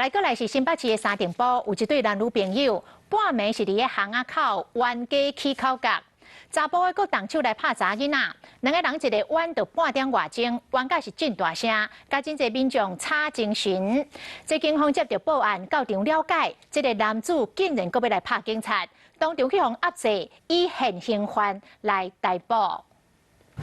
來過來是新北市的三重埔，有一對男女朋友，半暝是佇咧巷仔口冤家起口角，查埔的閣動手來拍查某囡仔，兩个人一个冤著半點外鐘，冤甲是真大聲，共真濟民眾吵精神。這警方接著報案，到場了解，這个男子竟然閣欲來拍警察，當場去予壓制，以現行犯來逮捕。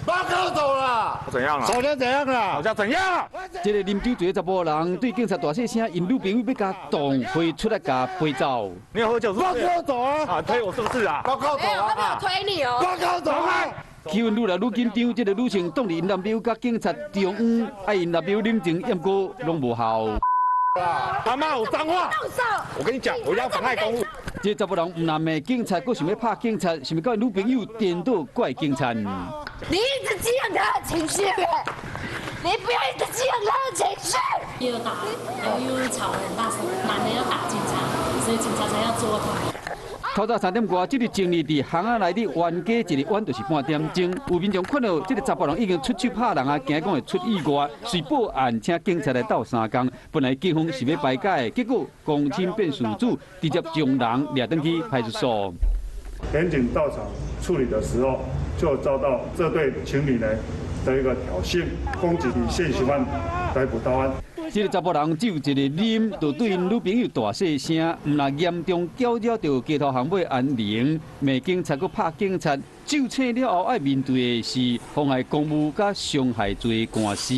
報告走了，怎樣啊？首先怎樣啦？好像怎樣？這個啉酒醉的查埔人對警察大細聲，𪜶女朋友欲共擋，飛出來共飛走。你有喝酒是不是？報告走啊！啊，推我是不是啊？報告走啊！他沒有推你哦。報告走啊！氣氛愈來愈緊張，這個女性擋佇𪜶男朋友佮警察中央，愛𪜶男朋友冷靜，毋過攏無效。他罵我髒話，動手！我跟你講，我要妨害公務。這查埔人毋但罵警察，閣想欲拍警察，想欲佮女朋友顛倒怪警察。你一直激昂他的情緒，你不要一直激昂他的情緒。又打，然後又吵得很大聲，男的要打警察，所以警察才要捉他。透早3點外，這個爭議佇巷仔內底冤家一個冤就是半點鐘。有民眾看著這个查埔人已經出手拍人啊，驚講會出意外，遂報案請警察來鬥相共。本來警方是欲排解的，結果公親變事主，直接將人掠轉去派出所。檢警到場處理的時候，就遭到這對情侶呢的一個挑釁、攻擊，以現行犯逮捕到案。這个查埔人只有一个啉，就對𪜶女朋友大細聲，毋但嚴重攪擾著街頭巷尾安寧，罵警察閣拍警察，酒醒了後愛面對的是妨害公務佮傷害罪官司。